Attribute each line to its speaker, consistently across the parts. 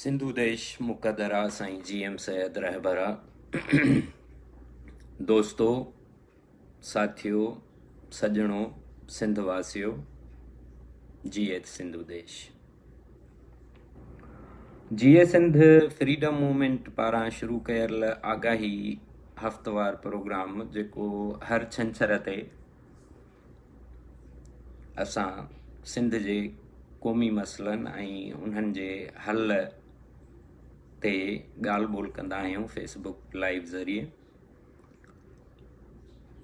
Speaker 1: سنڌو ديش مقدر آ سائين جي ايم سيد رهبر آ دوستو ساٿيو سڄڻو سنڌ واسيو جيئي سنڌو ديش. جيئي سنڌ فريڊم موومينٽ پاران شروع ڪيل آگاهي هفتوار پروگرام جيڪو هر ڇنڇر تي اسان سنڌ جي قومي مسئلن ۽ انهن جي حل تي ڳالهه ٻولهه ڪندا آهيون فيس بڪ لائيو ذريعي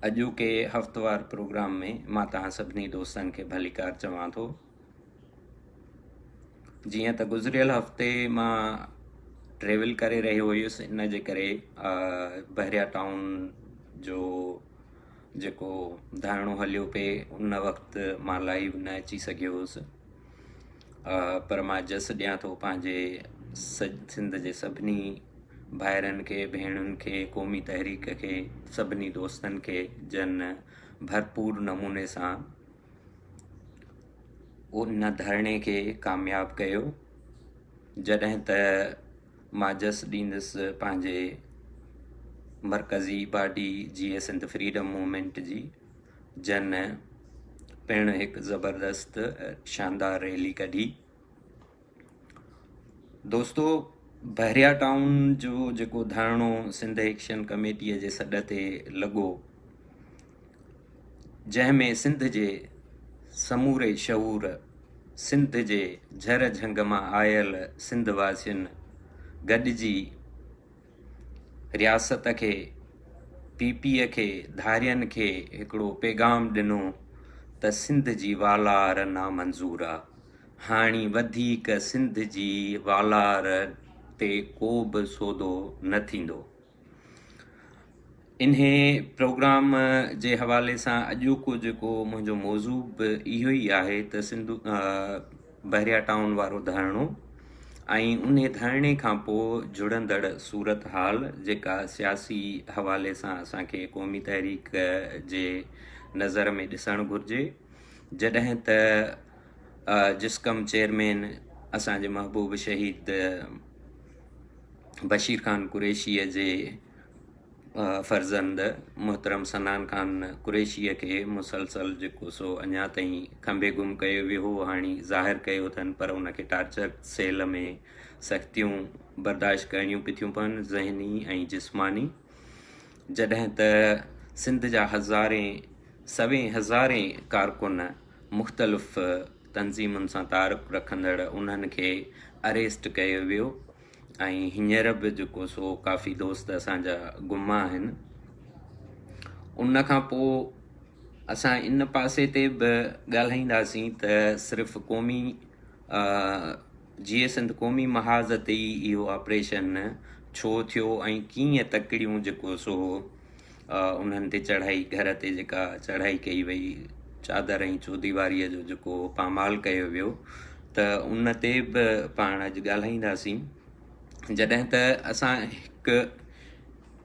Speaker 1: اڄوڪي هفتوار پروگرام ۾ مان توهان سڀني دوستن کي ڀليڪار چوان ٿو جيئن ته گذريل هفتي مان ٽريول ڪري رهيو هيس ان جي ڪري بحريا ٽائون جو جيڪو ڌرڻو هليو پئي ان وقت مان لائيو نه اچي سگهيو هوس پر مان جس ڏيان ٿو پنهنجي سنڌ جي سڀني ڀائرن کي ڀيڻن کي قومي تحريڪ کي سڀني دوستن کي جن ڀرپور نموني سان ان ڌرڻي کي ڪامياب ڪيو جڏهن ته مان جس ڏيندس پنهنجي مرڪزي باڊي جيئي سنڌ فريڊم موومينٽ جي جن پڻ هڪ زبردست شاندار ريلي ڪڍي. دوستو بحريا ٽائون جو جيڪو ڌرڻو سنڌ ايڪشن ڪميٽيء جي سڏ تي لڳو جنهن ۾ سنڌ جي سموري شعور سنڌ جي جھر جھنگ مان آيل سنڌ واسين گڏجي رياست کي پي پي کي ڌارين کي هڪڙو پيغام ڏنو ته سنڌ جي والار نامنظور آ هاڻي وڌيڪ سنڌ جي والار تي ڪو به سودو نه ٿيندو. انهي پروگرام جي حوالي سان اڄوڪو جيڪو منهنجو موضوع به اهو ئي آهي ته سنڌو بحريا ٽائون وارو ڌرڻو ۽ انهي ڌرڻي کان پوء جڙندڙ صورتحال جيڪا سياسي حوالي سان اسان کي قومي تحريڪ جي نظر ۾ ڏسڻ گهرجي جڏهن ته جسقم چيئرمين اسان جي محبوب شهيد بشير خان قريشيء جي فرزند محترم صنعان خان قريشيء کي مسلسل جيڪو سو اڃا تائين کنڀي گم ڪيو ويو هو هاڻي ظاهر ڪيو اٿن پر ان کي ٽارچر سيل ۾ سختيون برداشت ڪرڻيون پٿيون پون ذهني ۽ جسماني جڏهن ته سنڌ جا هزارين سوين هزارين ڪارڪن مختلف تنظيمن سان تعارف رکندڙ انهن کي اريسٽ ڪيو ويو ۽ هينئر به جيڪو سو ڪافي دوست اسان جا گم آهن ان کان پوء اسان ان پاسي تي به ڳالهائينداسين ته صرف قومي جيئي سنڌ قومي محاذ تي ئي اهو آپريشن ڇو ٿيو ۽ ڪيئن تڪڙيون جيڪو سو انهن تي چڙهائي گهر تي جيڪا چڙهائي ڪئي وئي چادر ۽ چوديواريء جو جيڪو پامال ڪيو ويو ته ان تي به پاڻ اڄ ڳالهائينداسين جڏهن ته اسان هڪ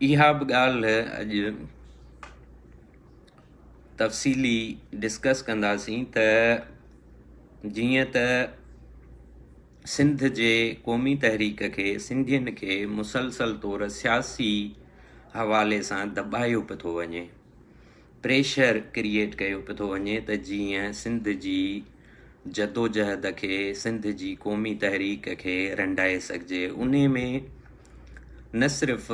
Speaker 1: اها به ڳالهه اڄ تفصيلي ڊسڪس ڪنداسين ته جيئن ته سنڌ جي قومي تحريڪ کي سنڌين کي مسلسل طور سياسي حوالي سان دٻايو پيو ٿو وڃي، پريشر ڪريئيٽ ڪيو پيو ٿو وڃي ته جيئن سنڌ جي جدوجهد کي سنڌ جي قومي تحريڪ کي رنڊائي سگهجي انهي ۾ نه صرف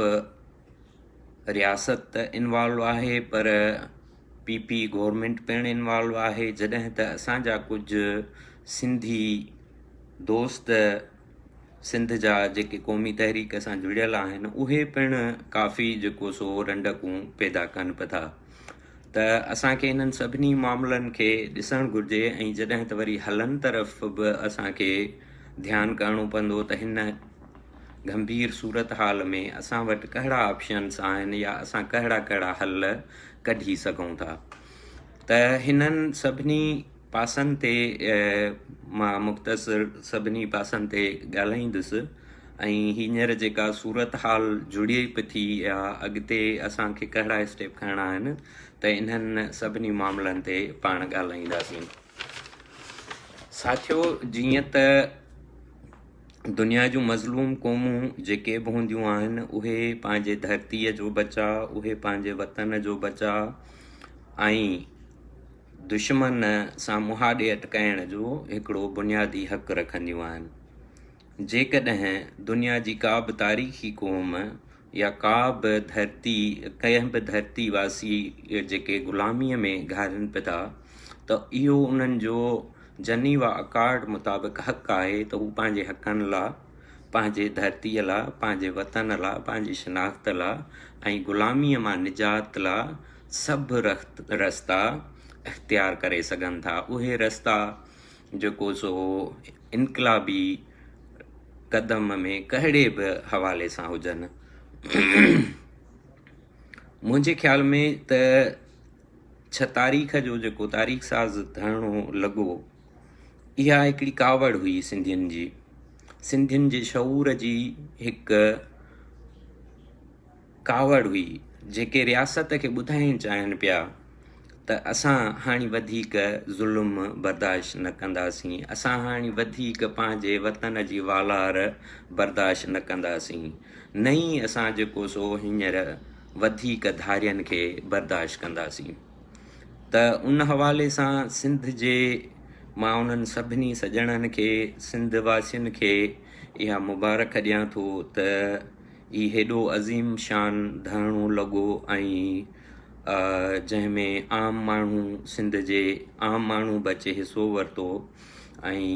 Speaker 1: رياست انوالو آهي پر پي پي گورنمينٽ پڻ انوالو آهي جڏهن ته اسان جا ڪجهه سنڌي دوست سنڌ جا جيڪي قومي تحريڪ سان جڙيل آهن اهي پڻ ڪافي جيڪو سو رنڊڪون پيدا ڪن پيا ٿا ته اسان کي انهن سڀني معاملن کي ڏسڻ گهرجي ۽ جڏهن ته وري حلن طرف به اسان کي ڌيان ڪرڻو پوندو ته هن گنڀير صورتحال ۾ اسان وٽ ڪهڙا آپشنس آهن يا اسان ڪهڙا ڪهڙا حل ڪڍي سگهون ٿا ته هنن سڀني پاسن تي مان مختصر سڀني پاسن تي ڳالهائيندس ۽ هينئر جيڪا صورتحال جڙي پئي ٿي يا اڳتي اسان کي ڪهڙا اسٽيپ کڻڻا آهن ته انهن سڀني معاملن تي پاڻ ڳالهائينداسين. ساٿيو جيئن ته دنيا جون مظلوم قومون جيڪي به هونديون آهن اهي پنهنجي ڌرتيء جو بچاء، اهي پنهنجي وطن جو بچاء ۽ دشمن سان مهاڏي اٽڪائڻ جو هڪڙو بنيادي حق رکنديون آهن. جيڪڏهن دنيا جي ڪا به تاريخي قوم يا ڪا به ڌرتي ڪنهن به ڌرتي واسي جيڪي غلاميء ۾ گهارين پيا ٿا ته اهو انهن جو جنيوا اڪارڊ مطابق حق آهي ته هو پنهنجي حقن لا، پنهنجي ڌرتيء لا، پنهنجي وطن لا، پنهنجي شناخت لا ۽ غلاميء مان نجات لا سڀ رستا اختيار ڪري سگهن ٿا. اهي رستا جيڪو سو انقلابي قدم ۾ ڪهڙي به حوالي سان هجن. منهنجي خيال ۾ ته ڇهه تاريخ جو جيڪو تاريخ ساز ڌرڻو لڳو، اها هڪڙي ڪاوڙ هئي سنڌين جي. سنڌين جي شعور جي هڪ ڪاوڙ هئي، جيڪي رياست کي ٻڌائڻ چاهين پيا ته اسان هاڻي وڌيڪ ظلم برداشت نه ڪنداسين، اسان هاڻي وڌيڪ پنهنجي وطن جي والار برداشت نه ڪنداسين، نه ئي اسان جيڪو سو هينئر وڌيڪ ڌارين کي برداشت ڪنداسين ته ان حوالي سان سنڌ جي مان انهن سڀني سڄڻن کي سنڌ واسين کي اها مبارڪ ڏيان ٿو ته هي هيڏو عظيم شان ڌرڻو لڳو ۽ جنهن ۾ عام ماڻهو سنڌ جي عام ماڻهو به اچي حصو ورتو ۽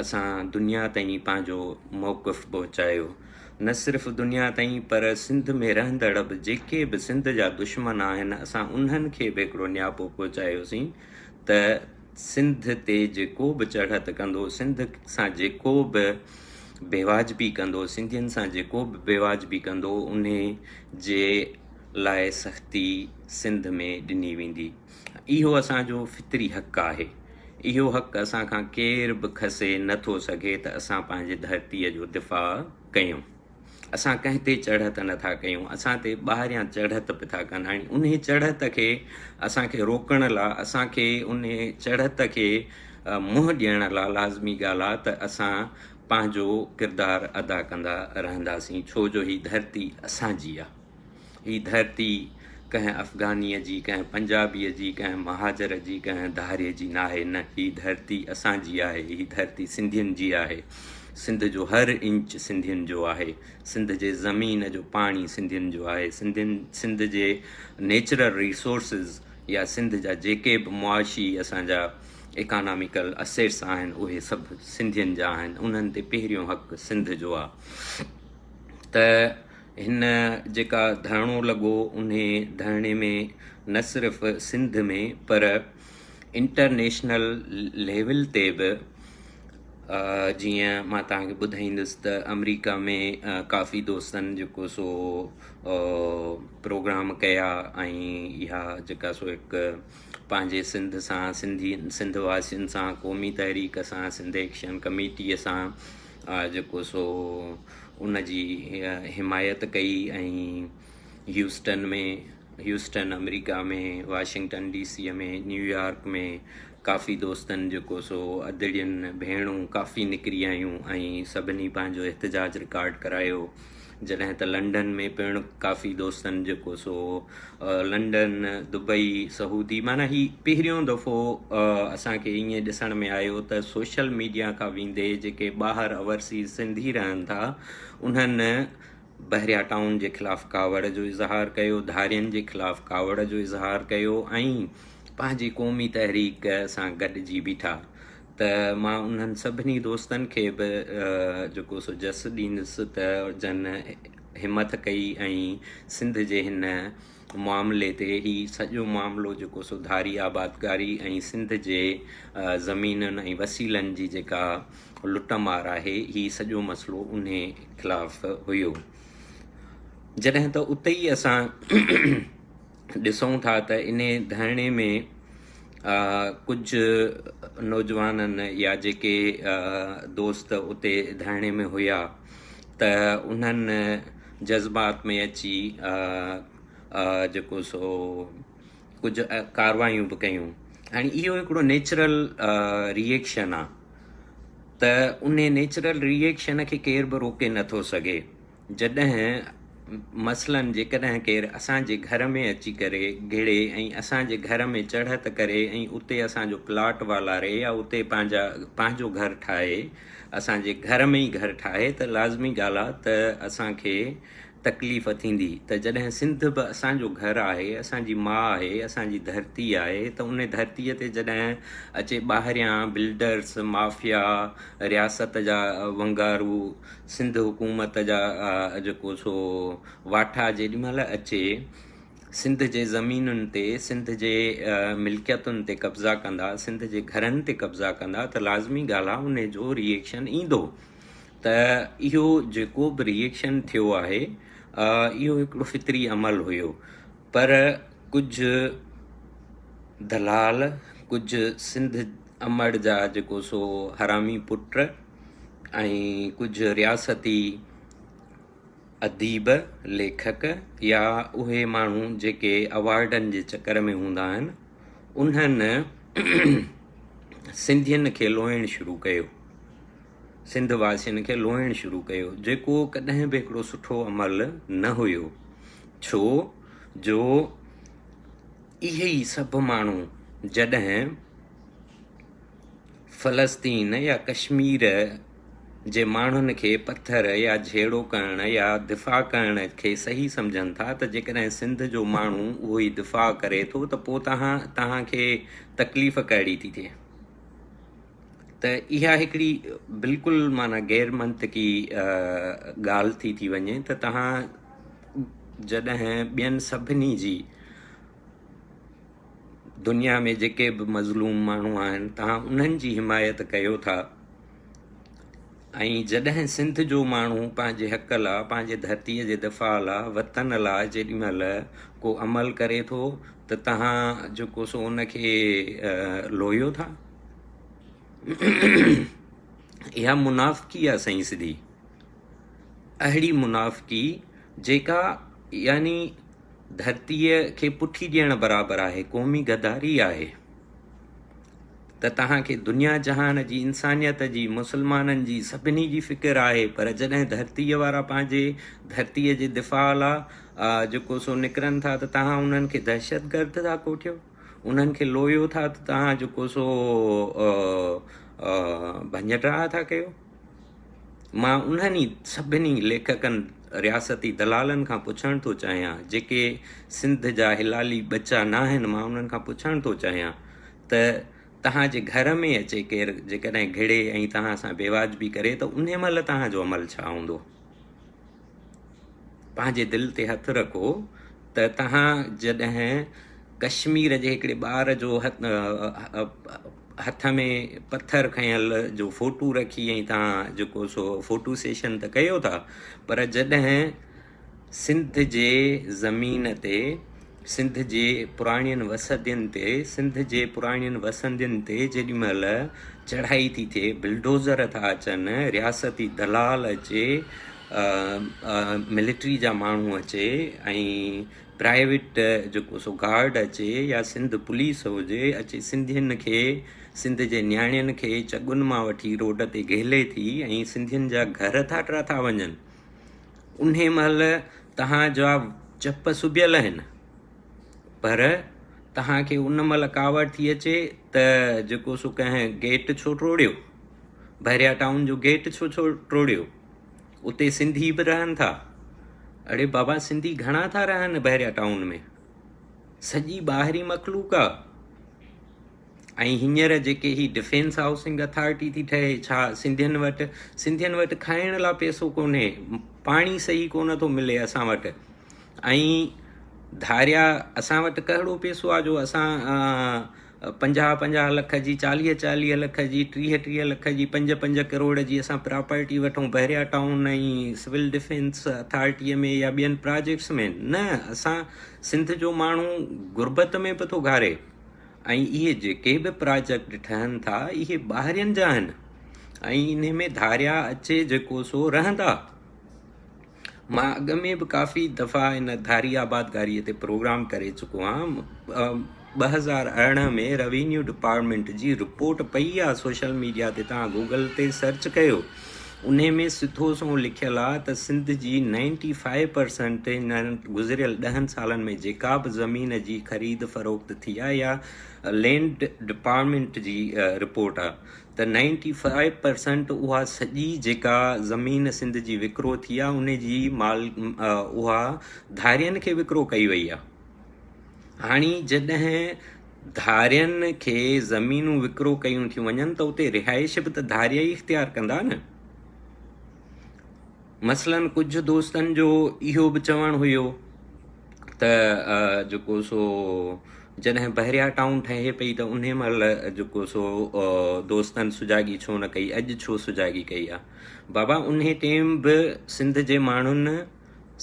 Speaker 1: اسان دنيا تائين پنهنجو موقف پهچايو. نه صرف دنيا تائين پر سنڌ ۾ رهندڙ به جيڪي به سنڌ جا دشمن آهن اسان انهن کي به هڪڙو نياپو پهچايوسين ته سنڌ تي جيڪو به چڙهت ڪندو، سنڌ سان جيڪو به بيواجبي ڪندو، سنڌين سان جيڪو به بيواجبي ڪندو انهي جي لاء سختي سنڌ ۾ ڏني ويندي. اهو اسان جو فطري حق آهي. اهو حق اسان کان ڪير به کسي نه ٿو سگهي ته اسان پنهنجي ڌرتيء جو دفاع ڪيون. اسان ڪنهن تي چڙهت نه ٿا ڪيون. اسان تي ٻاهريان چڙهت به ٿا ڪن. هاڻي انهي چڙهت کي اسان کي روڪڻ لا، اسان کي انهي چڙهت کي منهن ڏيڻ لا لازمي ڳالهه آ ته اسان پنهنجو ڪردار ادا ڪندا رهنداسين. ڇو جو هي ڌرتي اسان جي آ. هي ڌرتي ڪنهن افغانيء جي، ڪنهن پنجابيء جي، ڪنهن مهاجر جي، ڪنهن ڌاريي جي ناهي، نه هي ڌرتي اسان جي آهي، هي ڌرتي سنڌين جي آهي، سنڌ جو هر انچ سنڌين جو آهي، سنڌ جي زمين جو پاڻي سنڌين جو آهي، سنڌين سنڌ جي نيچرل ريسورسز يا سنڌ جا جيڪي به معاشي اسان جا اڪاناميڪل اسيٽس آهن اهي سڀ سنڌين جا آهن، انهن تي پهريون حق سنڌ جو آهي ته هن جيڪا ڌرڻو لڳو انهي ڌرڻي ۾ نه صرف سنڌ ۾ پر انٽرنيشنل ليول تي به جيئن مان توهان کي ٻڌائيندس ته آمريڪا ۾ ڪافي دوستن جيڪو سو پروگرام ڪيا ۽ اها جيڪا سو هڪ پنهنجي سنڌ سان سنڌي سنڌ واسين سان قومي تحريڪ سان سنڌ ايڪشن ڪميٽيء سان جيڪو سو ان جي حمايت ڪئي ۽ هيوسٽن ۾ هيوسٽن آمريڪا ۾ واشنگٽن ڊي سيء ۾ نيويارڪ ۾ ڪافي دوستن جيڪو سو ادڙين ڀيڻون ڪافي نڪري آيون ۽ سڀني پنهنجو احتجاج رڪارڊ ڪرايو جڏهن ته لنڊن ۾ پڻ ڪافي دوستن جيڪو سو لنڊن، دبئي، سعودي معنيٰ هي پهريون دفعو اسان کي ائين ڏسڻ ۾ آيو ته سوشل ميڊيا کان ويندي جيڪي ٻاهر اوورسيز سنڌي رهن ٿا انهن بحريا ٽائون جي خلاف ڪاوڙ جو اظهار ڪيو، ڌارين جي خلاف ڪاوڙ جو اظهار ڪيو ۽ پنهنجي قومي تحريڪ سان گڏجي بيٺا. ته مان انهن سڀني دوستن کي به جيڪو سو جس ڏيندس ته جن همٿ ڪئي ۽ سنڌ جي هن معاملي تي هي سڄو معاملو جيڪو سو ڌاري آبادگاري ۽ سنڌ جي زمينن ۽ وسيلن جي جيڪا لٽ مار آهي هي سڄو مسئلو انهي خلاف هيو جڏهن ته اتي ئي اسان ڏسون ٿا ته انهي ڌرڻي ۾ ڪجهه نوجوانن يا جيڪي دوست اتي ڌرڻي ۾ هيا ته انهن جذبات ۾ اچي جيڪو سو ڪجهه ڪاروايون به ڪيون هاڻي اهو هڪڙو نيچرل ريئيڪشن آ. ته انهي نيچرل ري ايڪشن کي ڪير به روڪي نٿو سگهي. جڏهن مثلاً جيڪڏهن ڪير اسان جي گهر ۾ اچي ڪري گهڙي ۽ اسان جي گهر ۾ چڙهت ڪري ۽ اتي اسان جو پلاٽ والاري يا اتي پنهنجا پنهنجو گهر ٺاهي اسان جي گهر ۾ ئي گهر ٺاهي ته لازمي ڳالهه آ ته اسان کي تڪليف ٿيندي ته جڏهن سنڌ به اسان جو گهر آهي، اسان جي ماء آهي، اسان جي ڌرتي آهي ته ان ڌرتيء تي جڏهن اچي ٻاهريان بلڊرس، مافيا، رياست جا ونگارو، سنڌ حڪومت جا جيڪو سو واٺا جيڏي مهل اچي سنڌ جي زمينن تي، سنڌ جي ملڪيتن تي قبضا ڪندا، سنڌ جي گهرن تي قبضا ڪندا ته لازمي ڳالهه آهي ان جو ري ايڪشن ايندو. ته اهو جيڪو به ري ايڪشن ٿيو آهي اهو هڪڙو فطري عمل هيو پر ڪجهه دلال ڪجهه سنڌ امڙ جا جيڪو سو حرامي پٽ ۽ ڪجهه رياستي اديب ليکڪ يا اهي ماڻهو جيڪي اوارڊن جي چڪر ۾ هوندا آهن انهن سنڌين کي لوئڻ شروع ڪيو. سنڌ واسين کي لوهڻ شروع ڪيو جيڪو ڪڏهن به هڪڙو سٺو عمل نه هيو ڇو جو اهي ئي سڀ ماڻهو جڏهن فلسطين يا ڪشمير جي ماڻهن کي پٿر يا جهيڙو ڪرڻ يا دفاع ڪرڻ کي صحيح سمجهن ٿا ته جيڪڏهن سنڌ جو ماڻهو اهو ئي دفاع ڪري ٿو ته پوء توهان توهان کي تڪليف ڪهڙي ٿي ٿئي؟ ته اها هڪڙي بلڪل معنيٰ غير منطقي ڳالهه ٿي ٿي وڃي ته توهان جڏهن ٻين سڀني جي دنيا ۾ جيڪي به مظلوم ماڻهو آهن توهان انهن جي حمايت ڪيو ٿا ۽ جڏهن سنڌ جو ماڻهو پنهنجي حق لا پنهنجي ڌرتيء جي دفاع لا وطن لا جيڏي مهل ڪو عمل ڪري ٿو ته توهان جيڪو سو ان کي لوهيو ٿا. اها منافقي آ سائين سڌي اهڙي منافقي جيڪا يعني ڌرتيء کي پٺي ڏيڻ برابر آهي قومي غداري آهي ته توهان کي دنيا جهان جي انسانيت جي مسلمانن جي سڀني جي فڪر آهي پر جڏهن ڌرتيء وارا پنهنجي ڌرتيء جي دفاع لا جيڪو سو نڪرن ٿا ته توهان انهن کي دهشتگرد ٿا ڪوٺيو انهن کي لويو ٿا ته توهان جيڪو سو ڀڃ ڊاهه ٿا ڪيو. مان انهن ئي سڀني ليکڪن رياستي دلالن کان پڇڻ ٿو چاهيان جيڪي سنڌ جا حلالي ٻچا ناهن مان انهن کان پڇڻ ٿو چاهيان ته توهان جي گهر ۾ اچي ڪير جيڪڏهن گهڙي ۽ توهان سان بيواجبي ڪري ته انهي مهل توهان جو عمل ڇا هوندو؟ پنهنجي دل تي هٿ رکو ته توهان جڏهن ڪشمير جي هڪڙي ٻار جو هٿ ۾ پٿر کنيل جو فوٽو رکي ۽ توهان جيڪو سو فوٽو سيشن ته ڪيو ٿا پر جڏهن سنڌ جي زمين تي سنڌ جي پراڻين وسندين تي سنڌ جي پراڻين وسندين تي جيڏي مهل چڙهائي ٿي ٿئي بلڊوزر ٿا اچن رياستي دلال اچي ملٽري جا ماڻهو اچي ۽ پرائيويٽ جيڪو سو گارڊ اچي يا سنڌ پوليس هجي اچي سنڌين کي سنڌ جي نياڻين کي چڳن مان وٺي روڊ تي گهلي ٿي ۽ سنڌين جا گهر ٿا ٽرا ٿا وڃن انهي مهل توهان جا چپ سبيل آهن پر توهان کي ان مهل ڪاوڙ ٿي اچي ته جيڪو سو ڪنهن گيٽ ڇو ٽوڙيو بحريا ٽائون جو گيٽ ڇو ڇو ٽوڙيو اتي سنڌي به رهن ٿا اڙي بابا سنڌي گهڻا ٿا رهن بحريا ٽائون ۾ سڄي ٻاهرين مخلوق آ ۽ هينئر جيڪي هي ڊفينس هائوسنگ اٿارٽي ٿي ٺهي ڇا سنڌين وٽ سنڌين وٽ کائڻ لا پيسو ڪونهي پاڻي صحيح ڪونه ٿو ملي اسان وٽ ۽ ڌاريا اسان وٽ ڪهڙو پيسو آ جو اسان پنجاهه پنجاهه لک جي چاليهه چاليهه لک جي ٽيهه ٽيهه لک جي پنج پنج ڪروڙ جي اسان پراپرٽي وٺون بحريا ٽائون ۽ سول ڊفينس اٿارٽيء ۾ يا ٻين پراجيڪٽس ۾ نه اسان سنڌ جو ماڻهو غربت ۾ به ٿو گهاري ۽ اهي جيڪي به پراجيڪٽ ٺهن ٿا اهي ٻاهرين جا آهن ۽ انهي ۾ ڌاريا اچي جيڪو سو رهندا. مان اڳ ۾ به ڪافي دفعا ان ڌاري آبادگاري تي پروگرام ڪري چڪو آهيان. 2018 ۾ روينيو ڊپارٽمينٽ جي رپورٽ پئي آ سوشل ميڊيا تي توهان گوگل تي سرچ ڪيو انهي ۾ سڌو سنئون لکيل آ ته سنڌ جي نائنٽي فائيو پرسنٽ هنن گذريل ڏهن سالن ۾ جيڪا به زمين جي خريد فروخت ٿي آ يا لينڊ ڊپارٽمينٽ جي رپورٽ آ ته نائنٽي فائيو پرسنٽ اها سڄي جيڪا زمين سنڌ جي وڪرو ٿي آ انهي جي مال اها ڌارين کي وڪرو ڪئي وئي آ. هاڻي جڏهن ڌارين کي زمينون وڪرو ڪيون ٿيون وڃن ته اتي رهائش به ته ڌاريا ئي اختيار ڪندا نه. مثلاً ڪجهه دوستن جو اهو به چوڻ هيو ته جيڪو سو جڏهن بحريا ٽائون ٺهي پئي ته انهي مهل جيڪو سو دوستن سجاڳي ڇو نه ڪئي اڄ ڇو سجاڳي ڪئي آ. بابا انهي ٽيم به سنڌ جي ماڻهن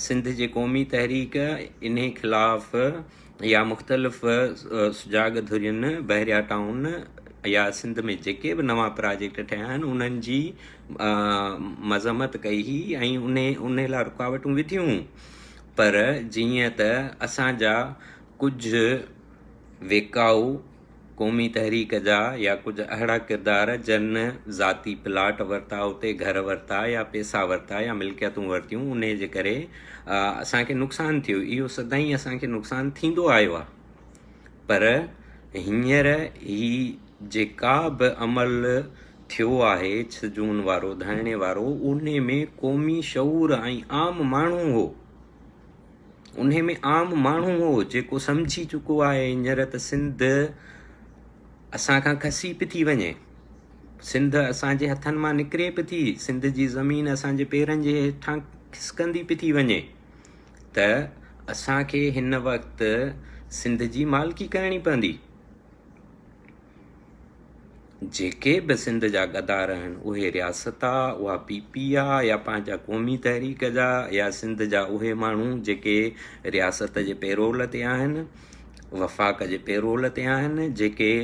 Speaker 1: سنڌ جي قومي تحريڪ انهي خلاف يا مختلف سجاڳ ڌرين بحريا ٽائون يا سنڌ ۾ جيڪي به نوان پراجيڪٽ ٺهيا آهن انهن جي مذمت ڪئي هئي ۽ انهي انهي لاء رڪاوٽون وڌيون پر جيئن ته اسان جا ڪجهه ويڪائو قومي تحريڪ جا يا ڪجهه اهڙا ڪردار جن ذاتي پلاٽ ورتا اتي گهر ورتا يا پيسا ورتا يا ملڪيتون ورتيون انهي جي ڪري اسان کي نقصان ٿيو اهو سدائين اسان کي نقصان ٿيندو آيو آهي پر هينئر هي جيڪا به عمل ٿيو آهي ڇهه جون وارو ڌرڻي وارو انهي ۾ قومي شعور ۽ عام ماڻهو هو انهي ۾ عام ماڻهو هو جيڪو سمجهي چڪو آهي هينئر ته سنڌ اسان کان کسي به ٿي وڃي، سنڌ اسان جي هٿن مان نڪري به ٿي، سنڌ جي زمين اسان جي پيرن جي هيٺان کسڪندي به ٿي وڃي ته اسان کي هن وقت سنڌ جي مالڪي ڪرڻي پوندي. جيڪي به سنڌ جا غدار آهن اهي رياست آ اها پي پي آ يا پنهنجا قومي تحريڪ جا يا سنڌ جا اهي ماڻهو جيڪي رياست جي پيرول تي آهن وفاق جي پيرول تي آهن جيڪي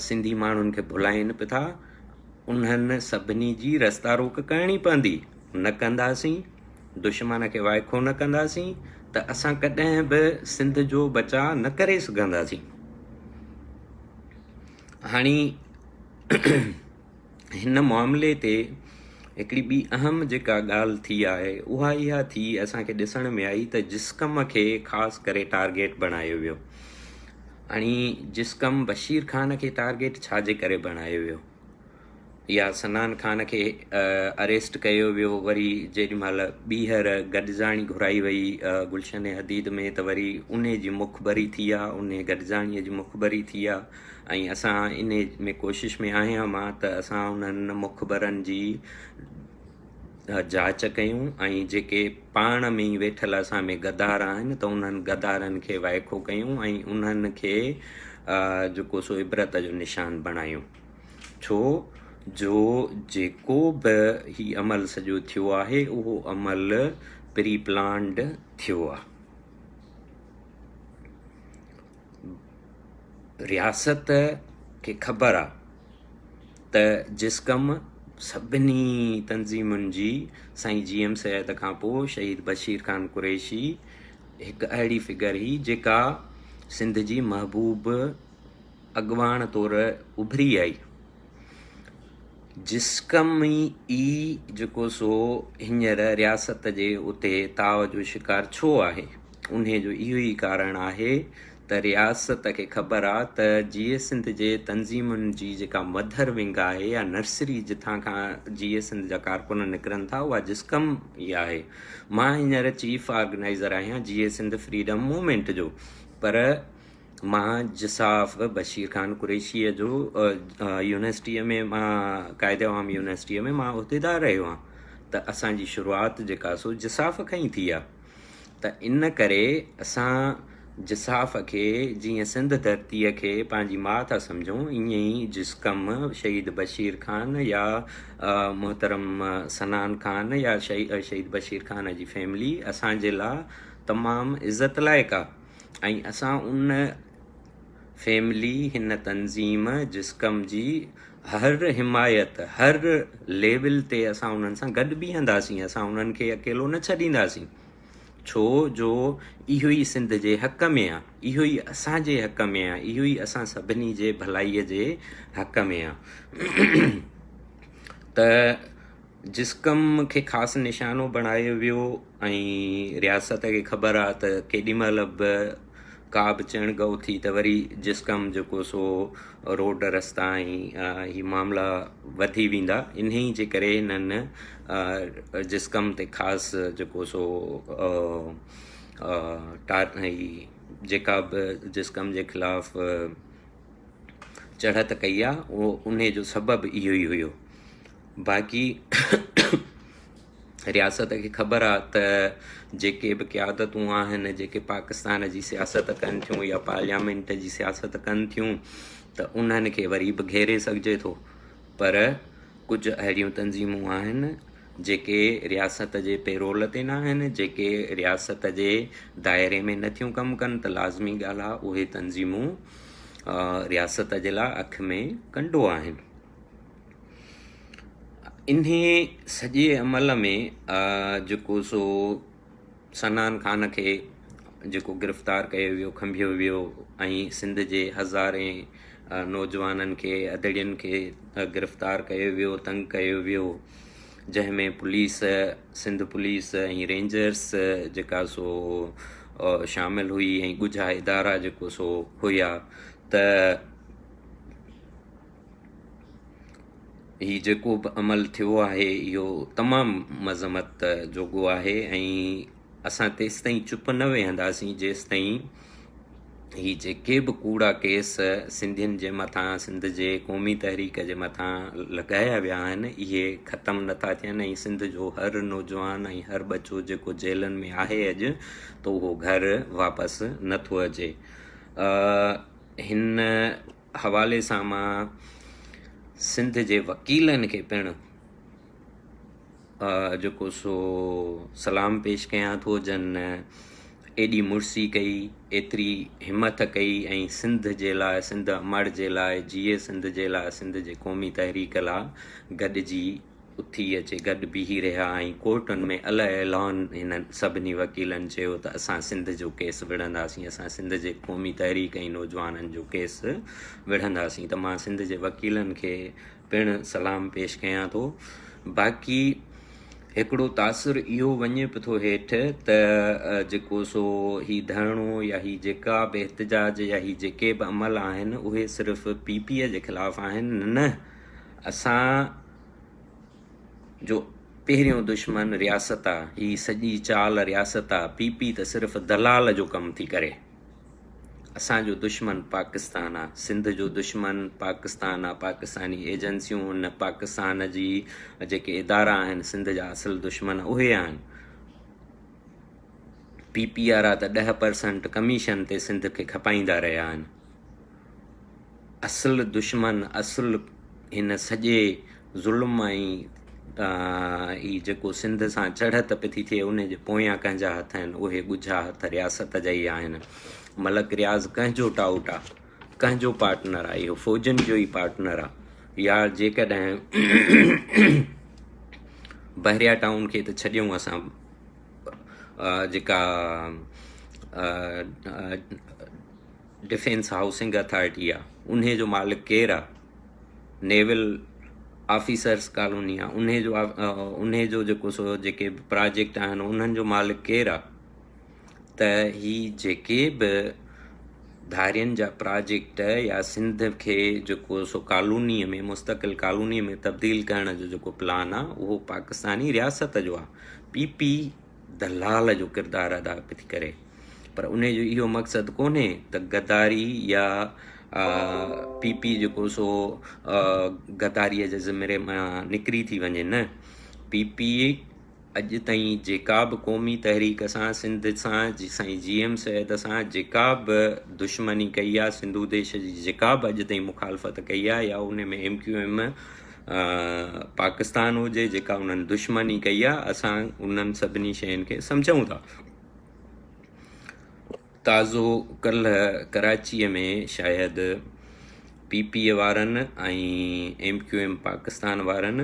Speaker 1: سنڌي ماڻهن کي ڀلائين به ٿا انهن سڀني جي رستا روڪ ڪرڻي پوندي نه ڪنداسين دشمن کي وائکو نه ڪنداسين ته اسان ڪڏهن به سنڌ جو بچاء نه ڪري سگهنداسين. هاڻي هن معاملي تي هڪڙي ٻي اهم جيڪا ڳالهه ٿي آهي اها اها ٿي اسان کي ڏسڻ ۾ آئي ته جسقم کي خاص ڪري ٽارگيٽ بڻايو ويو. هاڻي جسقم بشير خان کي ٽارگيٽ ڇا جي ڪري بڻايو ويو؟ يا صنعان خان کي اريسٽ ڪيو ويو وري جيڏي مهل ٻيهر گڏجاڻي گهرائي وئي گلشن حديد ۾ ته وري انهي جي مخبري ٿي آ انهي گڏجاڻي جي مخبري ٿي آ ۽ اسان انهي ۾ ڪوشش ۾ آهيان مان ته اسان انهن مخبرن جي جاچ ڪيون ۽ جيڪي پاڻ ۾ ئي ويٺل اسان ۾ غدار آهن ته انهن غدارن کي وائکو ڪيون ۽ انهن کي جيڪو سو عبرت جو نشان بڻايون. ڇو جو جيڪو به هي عمل سڄو ٿيو آهي اهو عمل پري پلانڊ ٿيو آهي. رياست کي خبر آهي ته جسقم سڀني تنظيمن جي سائين جي ايم سيد کان پوء شهيد بشير خان قريشي هڪ اهڙي فگر هئي جيڪا سنڌ جي محبوب اڳواڻ طور اڀري آئي. جسقم ئي جيڪو سو هينئر رياست جي اتي تاء جو شڪار ڇو آهي؟ انهي جو اهو ئي ڪارڻ آهي ته رياست کي خبر آ ته جيئي سنڌ جي تنظيمن جي جيڪا مڌر ونگ آهي يا نرسري جتان کان جيئي سنڌ جا ڪارڪن نڪرن ٿا اها جسقم ئي آهي. مان هينئر چيف آرگنائيزر آهيان جيئي سنڌ فريڊم موومينٽ جو پر مان جساف بشير خان قريشيء جو يونيورسٽيء ۾ مان قائد عوام يونيورسٽيء ۾ مان عهديدار رهيو آهيان ته اسان جي شروعات جيڪا سو جساف کان ئي ٿي آهي ته ان ڪري اسان جساف کي جيئن سنڌ ڌرتيء کي پنهنجي ماء ٿا سمجهون ائين ئي جسقم شهيد بشير خان يا محترم صنعان خان يا شهيد بشير خان جي فيملي اسان جي لاء تمام عزت لائق آهي. ۽ اسان ان فيملي هن تنظيم جسقم جي هر حمايت هر ليول تي اسان انهن سان گڏ بيهنداسين اسان انهن کي اڪيلو نه ڇڏينداسين. ڇو جو اهو ئي سنڌ جي حق ۾ آ، اهو ئي اسان جي حق ۾ آ، اهو ئي اسان سڀني جي ڀلائيء جي حق ۾ آ ته جسقم کي خاص نشانو بڻايو ويو ۽ رياست کي خبر آ ته ڪيڏي مهل به ڪا به چڻگ اٿي ته وري جسقم جيڪو سو روڊ رستا ۽ هي معاملا وڌي ويندا انهي جي ڪري هنن جسقم تي خاص جيڪو سو هي جيڪا به جسقم جي خلاف چڙهت ڪئي آ اهو انهي جو سبب اهو ئي هيو باقي رياست کي خبر آ ته جيڪي به قيادتون آهن جيڪي پاڪستان جي سياست ڪن ٿيون يا پارليامينٽ جي سياست ڪن ٿيون ته انهن کي وري به گهيري سگهجي ٿو پر ڪجهه اهڙيون تنظيمون آهن جيڪي رياست جي پيرول تي نه آهن جيڪي رياست جي دائري ۾ نه ٿيون ڪم ڪن ته لازمي ڳالهه آ اهي تنظيمون رياست جي لاء اک ۾ ڪنڊو آهن. انهي سڄي عمل ۾ جيڪو سو صنعان خان کي جيڪو گرفتار ڪيو ويو کنڀيو ويو ۽ سنڌ جي هزارين نوجوانن کي ادڙين کي گرفتار ڪيو ويو تنگ ڪيو ويو جنهن ۾ پوليس سنڌ پوليس ۽ رينجرس جيڪا سو شامل هئي ۽ ڳجها ادارا جيڪو سو هيا ته هي جيڪو به عمل ٿيو آهي اهو تمام مذمت جوڳو آهي ۽ اسان تيستائين چپ نه ويهنداسين جيستائين هي جيڪي به ڪوڙا ڪيس سنڌين جي مٿان سنڌ جي قومي تحريڪ جي مٿان لڳايا ويا آهن اهي ختم نٿا ٿين ۽ سنڌ جو هر نوجوان ۽ هر ٻچو جيڪو جيلن ۾ آهي اڄ ته اهو گهر واپس نٿو اچي. هن حوالي سان مان سنڌ جي وڪيلن کي پڻ جيڪو سو سلام پيش ڪيان ٿو جن ايڏي مڙسي ڪئي ايتري همٿ ڪئي ۽ سنڌ جي لاء سنڌ امڙ جي لاء جيئي سنڌ جي لاء سنڌ جي قومي تحريڪ لاء گڏجي اٿي اچي گڏ بيهي رهيا ۽ ڪورٽن ۾ الء اعلان هنن سڀني وڪيلن چيو ته اسان سنڌ جو ڪيس وڙهنداسين اسان سنڌ جي قومي تحريڪ ۽ نوجوانن جو ڪيس وڙهنداسين ته مان سنڌ جي وڪيلن کي پڻ سلام پيش ڪيان ٿو باقي هڪڙو تاثر اهو وڃي به ٿو هيٺ ته جيڪو سو هي ڌرڻو يا هي جيڪا به احتجاج يا هي جيڪي به عمل آهن اهي صرف پي پي جي خلاف آهن نه اسان جو پهريون دشمن رياست آ، هي سڄي چال رياست آ، پي پي ته صرف دلال جو ڪم ٿي ڪري. اسان جو دشمن پاڪستان آ، سنڌ جو دشمن پاڪستان آ، پاڪستاني ايجنسيون ان پاڪستان جي جيڪي ادارا آهن سنڌ جا اصل دشمن اهي آهن. پي پي وارا ته 10% ڪميشن تي سنڌ کي کپائيندا رهيا آهن. اصل دشمن اصل هن سڄي ظلم ۽ هي جيڪو سنڌ سان چڙهت پئي ٿي ٿئي ان جي پويان ڪنهن جا هٿ آهن اهي ڳجها هٿ رياست جا ئي آهن ملڪ رياض ڪنهن جو ٽائوٽ آ ڪنهن جو پارٽنر آ اهو فوجن جو ئي پارٽنر آ يا جيڪڏهن بحريا ٽائون کي ته ڇڏيون اسان جيڪا ڊفينس هائوسنگ اٿارٽي آ انهي جو مالڪ ڪير آ نيول آفيسرس ڪالوني آ انهي جو انهي جو جيڪو سو جيڪي به پراجيڪٽ آهن انهن جو مالڪ ڪير آ ته هي جيڪي به ڌارين جا پراجيڪٽ يا سنڌ کي جيڪو سو ڪالوني ۾ مستقل ڪالوني ۾ تبديل ڪرڻ جو جيڪو پلان آ اهو پاڪستاني رياست جو آ پي پي دلال جو ڪردار ادا پئي ٿي ڪري پر انهي جو اهو مقصد ڪونهي ته غداري يا پي پي جيڪو سو غداري جي زمري مان نڪري ٿي وڃي نه پي پي اڄ تائين جيڪا به قومي تحريڪ سان سنڌ سان سائين جي ايم سيد سان جيڪا به دشمني ڪئي آ سنڌو ديش جي جيڪا به اڄ تائين مخالفت ڪئي آ يا ان ۾ ايم ڪيو ايم پاڪستان هجي جيڪا انهن دشمني ڪئي آ اسان انهن سڀني شين کي سمجهون ٿا. تازو ڪلهه ڪراچيء ۾ شايد پي پي وارن ۽ ايم ڪيو ايم پاڪستان وارن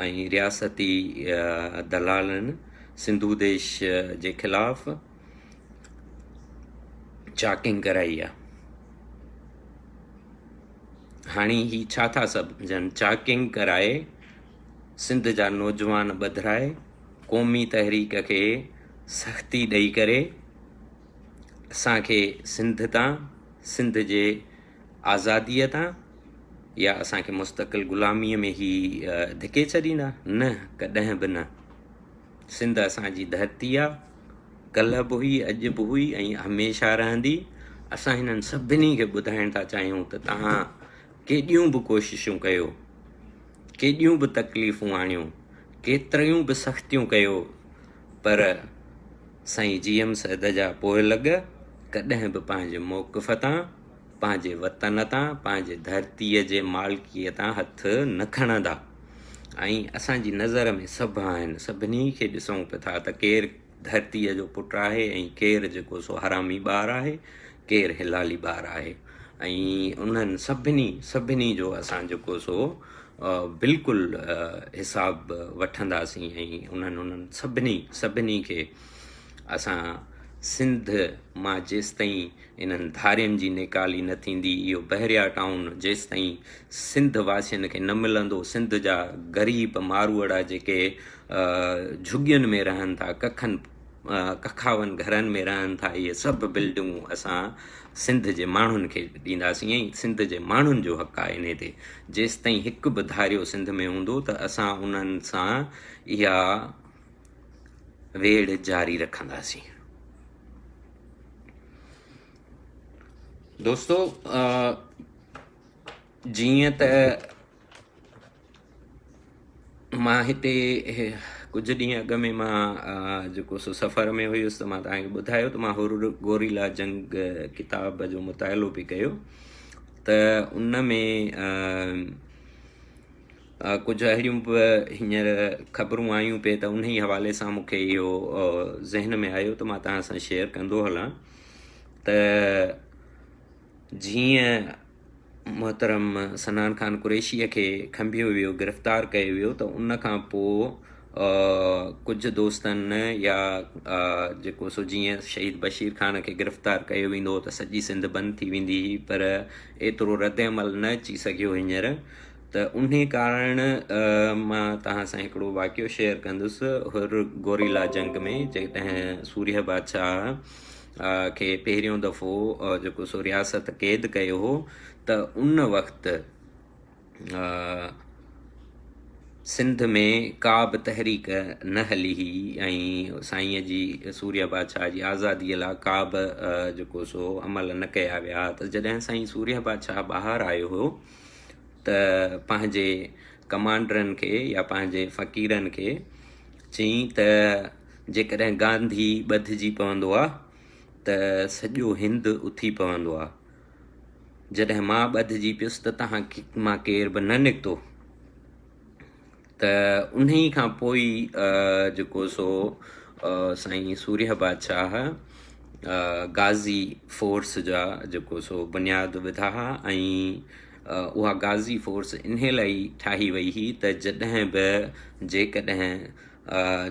Speaker 1: ۽ رياستي دلالن سنڌو ديش جي خلاف چاڪنگ ڪرائي آ. هاڻي هي ڇا ٿا سمجهن چاڪنگ ڪرائي سنڌ جا نوجوان ٻڌرائي قومي تحريڪ کي سختي ڏئي ڪري اسان کي سنڌ تان سنڌ جي آزاديء تان يا اسان کي مستقل غلاميء ۾ هي ڌڪي ڇڏيندا؟ نه ڪڏهن به نه. سنڌ اسان جي ڌرتي آ، ڪلهه به هئي، اڄ به هئي ۽ هميشه رهندي. اسان هنن سڀني کي ٻڌائڻ ٿا چاهيون ته توهان ڪيڏيون به ڪوششون ڪيو، ڪيڏيون به تڪليفون آڻيو، ڪيتريون به سختيون ڪيو پر سائين جي ايم سيد جا پوئلڳ ڪڏهن به پنهنجي موقف تان، پنهنجي وطن تان، پنهنجي ڌرتيء جي مالڪيء تان هٿ نه کڻندا ۽ اسان جي نظر ۾ سڀ آهن، سڀني کي ڏسون به ٿا ته ڪير ڌرتيء جو پٽ آهي ۽ ڪير جيڪو سو حرامي ٻار آهي، ڪير حلالي ٻار آهي ۽ انهن سڀني سڀني جو اسان جيڪو سو بلڪل حساب وٺنداسين ۽ انهن انهن سڀني سڀني کي اسان سنڌ مان جيستائين انهن ڌارين جي نيڪالي نه ٿيندي اهو بحريا ٽائون جيستائين سنڌ واسين کي نه ملندو سنڌ جا غريب ماروئڙا جيڪي جهڳين ۾ رهن ٿا ڪکن ڪکاون گهرن ۾ رهن ٿا اهي سڀ بلڊنگون اسان سنڌ جي ماڻهن کي ڏينداسين ۽ سنڌ جي ماڻهن جو حق آهي انهي تي جيستائين هڪ به ڌاريو سنڌ ۾ هوندو ته اسان انهن سان اها ويڙهه جاري رکنداسين. دوستو جيئن ته مان هتي ڪجهه ڏينهن اڳ ۾ مان جيڪو سو سفر ۾ هيس ته مان توهان کي ٻڌايو ته مان حر گوريلا جنگ ڪتاب جو مطالعو پئي ڪيو ته ان ۾ ڪجهه اهڙيون به هينئر خبرون آيون پئي ته انهي حوالي سان مون کي اهو ذهن ۾ آيو ته مان توهان سان شيئر ڪندو هلان ته جيئن محترم صنعان خان قريشيء کي کنڀيو ويو، گرفتار ڪيو ويو ته ان کان پوء ڪجهه دوستن يا جيڪو سو جيئن شهيد بشير خان کي گرفتار ڪيو ويندو هو ته سڄي سنڌ بند ٿي ويندي هئي پر ايترو رد عمل نه اچي سگهيو هينئر ته انهي ڪارڻ مان توهان سان هڪڙو واقعو شيئر ڪندس حر گوريلا جنگ ۾ جڏهن سورهيه بادشاهه کي پهريون دفعو جيڪو سو رياست قيد ڪيو هو ته ان وقت سنڌ ۾ ڪا به تحريڪ نه هلي هئي ۽ سائينء جي سوريا بادشاهه جي آزاديء لاء ڪا به جيڪو سو عمل نه ڪيا ويا ته جڏهن سائين سوريا بادشاهه ٻاهر آيو هو ته پنهنجي ڪمانڊرن کي يا پنهنجي فقيرن کي چيائين ته جيڪڏهن گانڌي ٻڌجي پوندو آ ته سڄو هند اٿي پوندو آ. جڏهن مان ٻڌجي پيس ته توهان مان ڪير به نه نڪتو. ته انهي کان پوء ئي جيڪو سو سائين سورهيه بادشاهه غازي فورس جا جيڪو سو بنياد وڌا ها ۽ اها غازي فورس انهي لاء ئي ٺاهي وئي هئي ته جڏهن به جيڪڏهن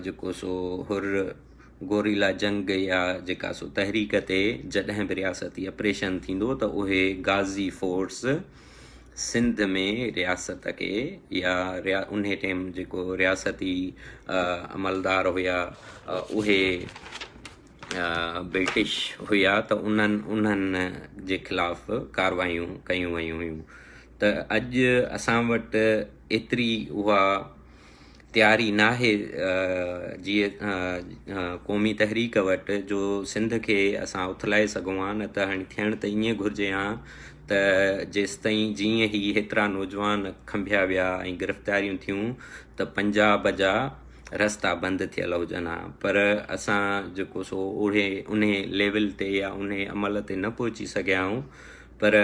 Speaker 1: جيڪو سو حر گوريلا جنگ يا جيڪا سو تحريڪ تي جڏهن به رياستي اپريشن ٿيندو ته اهي غازي فورس سنڌ ۾ رياست کي يا انهي ٽيم جيڪو رياستي عملدار هيا اهي برٽش هيا ته انهن انهن جي خلاف ڪاروايون ڪيون ويون هيون ته اڄ اسان وٽ ايتري اها تياري ناهي جيئن قومي تحريڪ وٽ جو سنڌ کي اسان اٿلائي سگهون ها نه ته هاڻي ٿيڻ ته ائين گهرجي ها ته جيستائين جيئن هي هيترا نوجوان کنڀيا ويا ۽ گرفتاريون ٿيون ته پنجاب جا رستا بند ٿيل هجن ها پر اسان جيڪو سو اهڙي انهي ليول تي يا انهي عمل تي نه پهچي سگهيا آهيون پر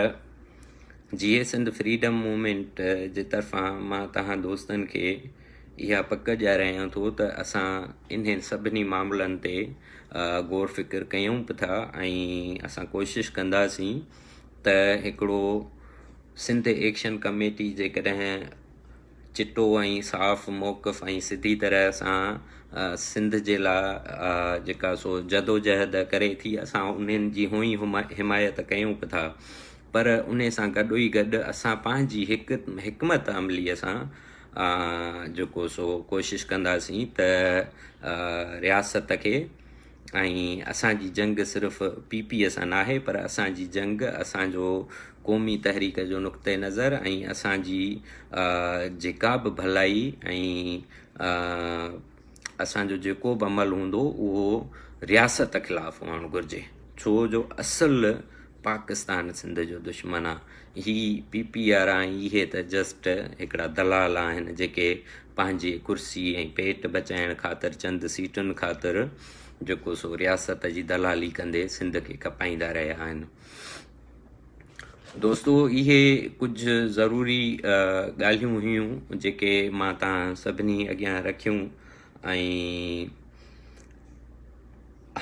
Speaker 1: جيئي سنڌ فريڊم موومينٽ جي طرفان مان توهان دوستن کي اها پڪ ڏياريان ٿو ته اسان انهن سڀني معاملن تي غور فڪر ڪيون به ٿا ۽ اسان ڪوشش ڪنداسين ته هڪڙو سنڌ ايڪشن ڪميٽي جيڪڏهن چٽو ۽ صاف موقف ۽ سڌي طرح سان سنڌ جي لاء جيڪا سو جدوجهد ڪري ٿي اسان انهن جي هونئن ئي حمايت ڪيون به ٿا پر انهي سان گڏ ئي گڏ اسان پنهنجي هڪ حڪمت عملي سان جيڪو سو ڪوشش ڪنداسين ته رياست کي ۽ اسان جي جنگ صرف پي پي سان ناهي پر اسان جي جنگ اسان جو قومي تحريڪ جو نقطه نظر ۽ اسان جي جيڪا به ڀلائي ۽ اسان جو جيڪو به عمل هوندو اهو رياست خلاف هئڻ گهرجي ڇو جو اصل پاڪستان سنڌ جو دشمن آ هي پي پي وارا ۽ اهي ته جسٽ هڪڙا دلال آهن جيڪي پنهنجي ڪرسي ۽ پيٽ بچائڻ خاطر چند سيٽن خاطر جيڪو سو رياست جي دلالي ڪندي سنڌ کي کپائيندا رهيا آهن. دوستو اهي ڪجهه ضروري ڳالهيون هيون جيڪي مان توهان سڀني اڳيان رکيون ۽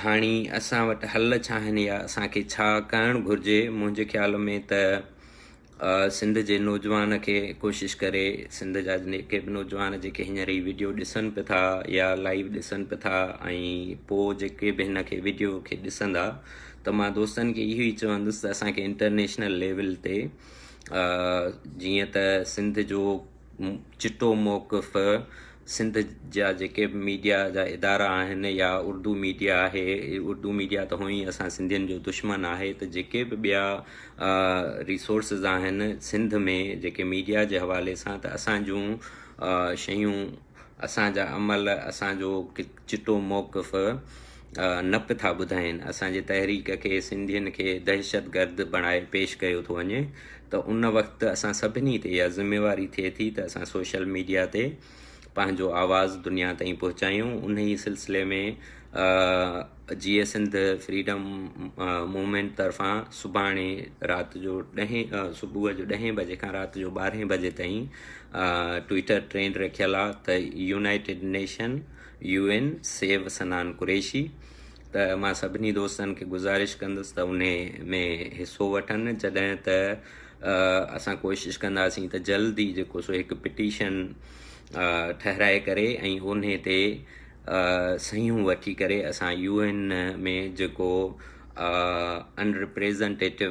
Speaker 1: هاڻي اسان وٽ حل ڇا آهن يا اسان کي ڇا ڪرڻ گهرجي منهنجي خيال ۾ ته سنڌ جي نوجوان کي ڪوشش ڪري سنڌ جا جيڪي به نوجوان جيڪي هينئر هي وڊيو ڏسن پيا ٿا يا لائيو ڏسن پيا ٿا ۽ پوء جيڪي به هن کي وڊيو کي ڏسندا ته مان دوستن کي اهو ئي چوندس ته اسان کي انٽرنيشنل ليول تي جيئن ته سنڌ جو چٽو موقف سنڌ جا جيڪي به ميڊيا جا ادارا آهن يا اردو ميڊيا آهي اردو ميڊيا ته هونئن ئي اسان سنڌين جو دشمن آهي ته جيڪي به ٻيا ريسورسز آهن سنڌ ۾ جيڪي ميڊيا جي حوالي سان ته اسان جون شيون اسان جا عمل اسان جو چٽو موقف نه به ٿا ٻڌائين اسان جي تحريڪ کي سنڌين کي دهشت گرد بڻائي پيش ڪيو ٿو وڃي ته ان وقت اسان سڀني تي اها ذميواري ٿئي ٿي ته اسان سوشل ميڊيا تي پنهنجو آواز دنيا تائين پهچايون انهي سلسلي ۾ جيئي سنڌ فريڊم موومينٽ طرفان سڀاڻي رات جو ڏهين صبح جو ڏهين بجي کان رات جو ٻارهين بجي تائين ٽوئٽر ٽرينڊ رکيل آهي ته United Nation U N save Sanan Qureshi ته مان سڀني دوستن کي گذارش ڪندس ته انهي ۾ حصو وٺن جڏهن ته اسان ڪوشش ڪنداسين ته جلد ئي جيڪو سو هڪ پٽيشن ٺهرائي ڪري ۽ انهي تي صحيحون وٺي ڪري اسان يو اين ۾ جيڪو انريپريزنٽيٽو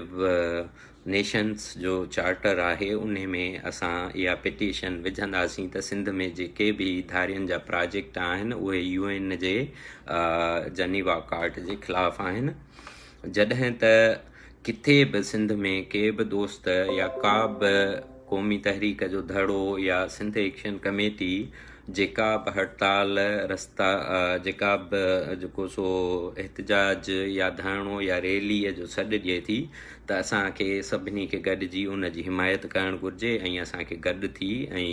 Speaker 1: نيشنز جو چارٽر آهي انهي ۾ اسان اها پٽيشن وجهنداسين ته سنڌ ۾ جيڪي به ڌارين جا پراجيڪٽ آهن اهي يو اين جي جنيوا ڪارٽ جي خلاف آهن جڏهن ته ڪٿي به سنڌ ۾ ڪي به دوست يا ڪا به قومي تحريڪ جو ڌڙو يا سنڌ ايڪشن ڪميٽي جيڪا به هڙتال، رستا، جيڪا به جيڪو سو احتجاج يا ڌرڻو يا ريليء جو سڏ ڏئي ٿي ته اسان کي سڀني کي گڏجي ان جي حمايت ڪرڻ گهرجي ۽ اسان کي گڏ ٿي ۽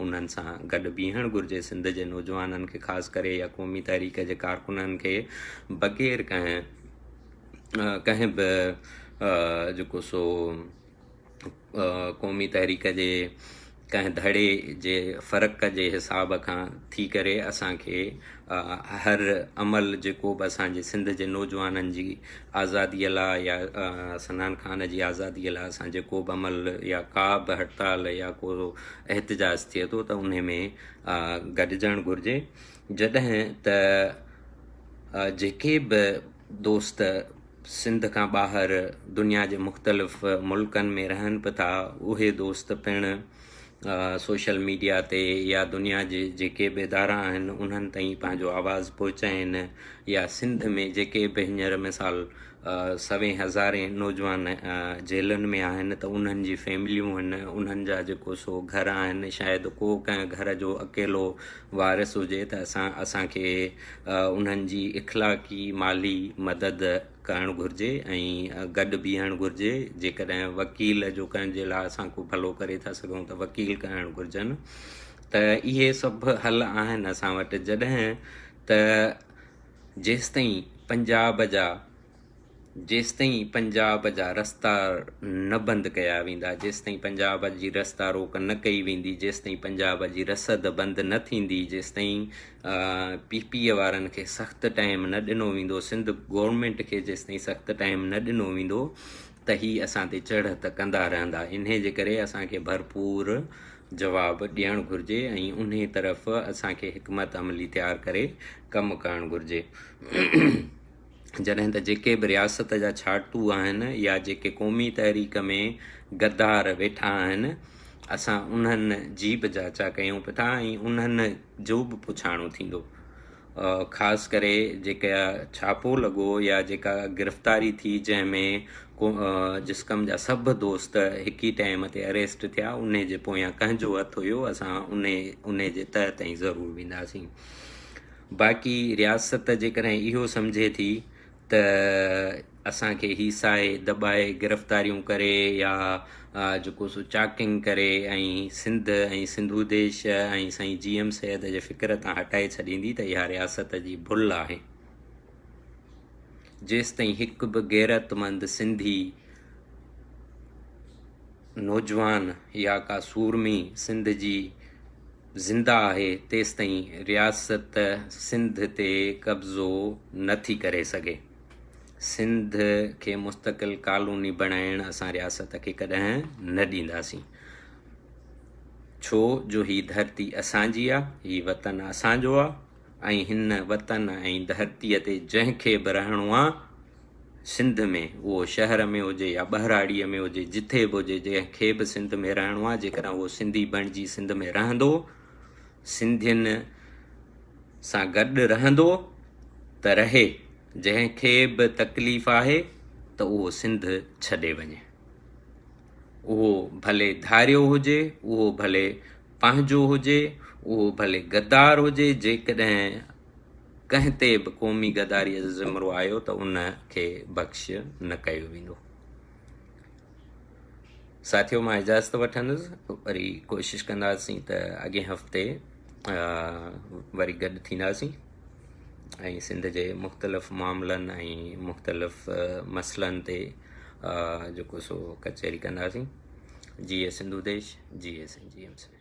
Speaker 1: انهن سان گڏ بيهڻ گهرجي سنڌ جي نوجوانن کي خاص ڪري يا قومي تحريڪ جي ڪارڪنن کي بغير ڪنهن ڪنهن به جيڪو سو قومي تحريڪ جي ڪنهن ڌڙي جي فرق جي حساب کان ٿي ڪري اسان کي هر عمل جيڪو به اسان جي سنڌ جي نوجوانن جي آزادي لاء يا سنان خان جي آزادي لاء اسان جيڪو به عمل يا ڪا به هڙتال يا ڪو احتجاج ٿئي ٿو ته انهي ۾ گڏجڻ گهرجي جڏهن ته جيڪي به دوست سنڌ کان ٻاهر دنيا جي مختلف ملڪن ۾ رهن به ٿا اهي دوست پڻ سوشل ميڊيا تي يا دنيا جي جيڪي به ادارا آهن انهن تائين پنهنجو آواز پهچائين يا سنڌ ۾ جيڪي به هينئر مثال سوين هزارين نوجوان جيلن ۾ آهن ته انهن جي فيمليون آهن انهن جا جيڪو سو گهر آهن شايد ڪو ڪنهن گهر جو اڪيلو وارث هجي ته اسان اسان کي انهن جي اخلاقي مالي مدد ڪرڻ گهرجي ۽ گڏ بيهڻ گهرجي جيڪڏهن وڪيل جو ڪنهن جي لاء اسان ڪو ڀلو ڪري ٿا سگهون ته وڪيل ڪرڻ گهرجن ته اهي سڀ حل آهن اسان وٽ جڏهن ته جيستائين پنجاب جا جيستائين پنجاب جا رستا نه بند ڪيا ويندا، جيستائين پنجاب جي رستا روڪ نه ڪئي ويندي، جيستائين پنجاب جي رسد بند نه ٿيندي، جيستائين پي پي وارن کي سخت ٽائيم نه ڏنو ويندو، سنڌ گورنمينٽ کي جيستائين سخت ٽائيم نه ڏنو ويندو ته هي اسان تي چڙهت ڪندا رهندا. انهي جي ڪري اسان کي ڀرپور جواب ڏيڻ گهرجي ۽ انهي طرف اسان کي حڪمت عملي تيار ڪري ڪم ڪرڻ گهرجي. جڏهن ته جيڪي به رياست جا ڇاٽو آهن يا جيڪي قومي تحريڪ ۾ غدار ويٺا آهن اسان انهن جي به جاچا ڪيون پيا ۽ انهن جو به پڇاڻو ٿيندو. خاص ڪري جيڪا ڇاپو لڳو يا جيڪا گرفتاري ٿي جنهن ۾ جسقم جا سڀ دوست هڪ ئي ٽائيم تي اريسٽ ٿيا انهي جي پويان ڪنهن جو هٿ هيو اسان انهي جي تهه تائين ضرور وينداسين. باقي رياست جيڪڏهن اهو سمجهي ٿي ته اسان کي هيسائي دٻائي گرفتاريون ڪري يا جيڪو سو چاڪنگ ڪري ۽ سنڌ ۽ سنڌو ديش ۽ سائين جي ايم سيد جي فڪر تان هٽائي ڇڏيندي ته اها رياست جي ڀل آهي. جيستائين هڪ به غيرتمند سنڌي نوجوان يا ڪا سورمي سنڌ جي زنده آهي تيستائين رياست سنڌ تي قبضو نه ٿي ڪري سگهي. سنڌ کي مستقل ڪالوني بڻائڻ اسان رياست کي ڪڏهن نه ڏينداسين. ڇو جو هي ڌرتي اسان جي آ، هي وطن اسان جو آ ۽ هن وطن ۽ ڌرتيء تي جنهن کي به رهڻو آ، سنڌ ۾، اهو شهر ۾ هجي يا ٻهراڙيء ۾ هجي، جٿي به هجي، جنهن کي به سنڌ ۾ رهڻو آهي، جيڪڏهن اهو سنڌي بڻجي سنڌ ۾ رهندو، سنڌين سان گڏ رهندو ته رهي، جنهن کي به تڪليف آهي ته اهو سنڌ ڇڏي وڃي. اهو ڀلي ڌاريو هجي، اهو ڀلي پنهنجو هجي، اهو ڀلي غدار هجي، جيڪڏهن ڪنهن تي به قومي غداريء جو ذمرو آيو ته ان کي بخش نه ڪيو ويندو. ساٿيو مان اجازت وٺندس وري ڪوشش ڪنداسين ته اڳئين هفتي وري گڏ ٿينداسين ۽ سنڌ جي مختلف معاملن ۽ مختلف مسئلن تي جيڪو سو ڪچهري ڪنداسين. جيئي سنڌو ديش، جيئي سنڌ جي ايم سيد.